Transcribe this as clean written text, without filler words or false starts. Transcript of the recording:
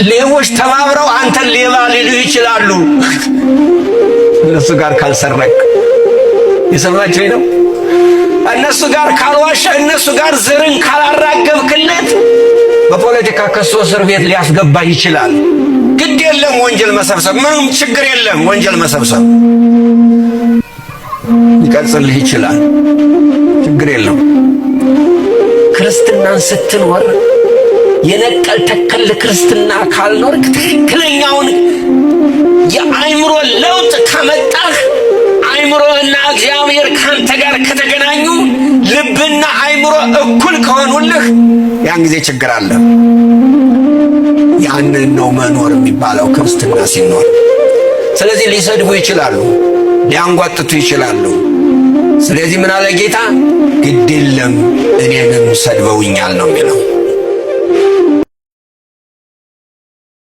ሌቦች ተባብረው አንተን ሌባ ሊሉ ይችላሉ፣ እነሱ ጋር ካልሰረቅ። የሰማችሁኝ ነው። እነሱ ጋር ካልዋሸ፣ እነሱ ጋር ዘርን ካላራገብክለት በፖለቲካ ከሶ እስር ቤት ሊያስገባ ይችላል። ግድ የለም ወንጀል መሰብሰብ፣ ምንም ችግር የለም። ወንጀል መሰብሰብ ሊቀጽልህ ይችላል። ችግር የለም። ክርስትናን ስትኖር የነቀል ተከል ክርስትና ካልኖርክ፣ ትክክለኛውን የአእምሮ ለውጥ ካመጣህ፣ አእምሮና እግዚአብሔር ካንተ ጋር ከተገናኙ፣ ልብና አእምሮ እኩል ከሆኑልህ ያን ጊዜ ችግር አለ። ያንን ነው መኖር የሚባለው ክርስትና ሲኖር። ስለዚህ ሊሰድቡ ይችላሉ፣ ሊያንጓጥቱ ይችላሉ። ስለዚህ ምን አለ ጌታ? ግድ የለም እኔንም ሰድበውኛል ነው የሚለው።